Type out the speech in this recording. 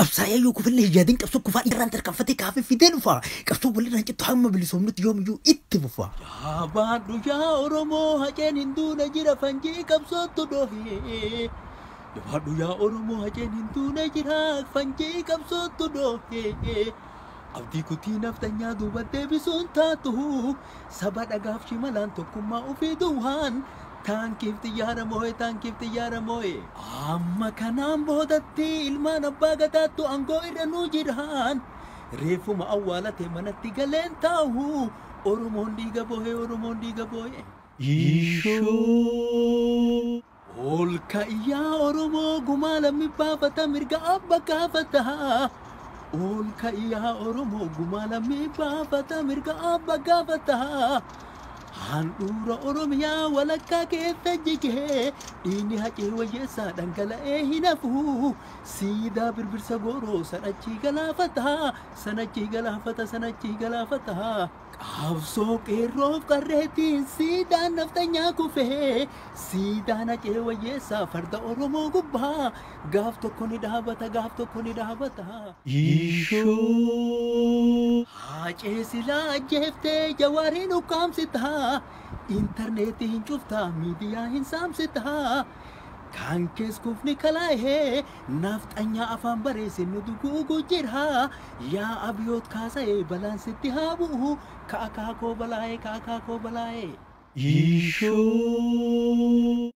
Qabsaa'ee yoo kufillee yaadin qabsoo kufaa irraan tarkaanfatee kaafee fidee dhufa. Qabsoo walirraan cittu hamma bilisoomnutti yoomiyyuu itti fufa. Jabaadhu yaa Oromoo, haceen hin duune jira, fanjii qabsootu dhohee. Jabaadhu yaa Oromoo, haceen hin duune jira, fanjii qabsootu dhohee. Abdii kutii naftanyaa duuba deebisuun taatu, saba dhagaaf shimalaan tokkummaa ofii duwwaan taankiif xiyyaara moo'e, taankiif xiyyaara moo'e. Amma kanaan boodatti ilmaan abbaa gadaattu aangoo irra nuu jiraan. Reeffuma awwaalate manatti galeen taa'u, Oromoon dhiiga boo'e, Oromoon dhiiga boo'e. Ishoo. Ol ka'iyyaa Oromoo, gumaa lammi baafata, mirga abba gaafata. Ol ka'iyyaa Oromoo, gumaa lammi baafata, mirga abba gaafata. Handhuura Oromiyaa walakkaa keessa jigee dhiigni hacee wayyeessaa dhangala'ee hin hafu. Siidaa Birbirsa Gooroo sanachii galaafata, sanachii galaafata, sanachii galaafata. Qabsoo qeerroof qarreetiin siidaan naftanyaa kufee, siidaan hacee wayyeessaa farda Oromoo gubbaa gaaf tokko ni dhaabata, gaaf tokko ni dhaabata. Ishoo. Hacee silaa ajjeeftee Jawaariin ukkaamsita, intarneetii hin cufta, miidiyaa hin saamsita. Kan kees kufni kalaa'ee nafxanyaa afaan bareessin nu duguugu jira. Yaa Abiyoot kaasa'ee, balaan sitti haa bu'u, ka akaakoo balaa'ee, ka akaakoo balaa'ee. Ishoo.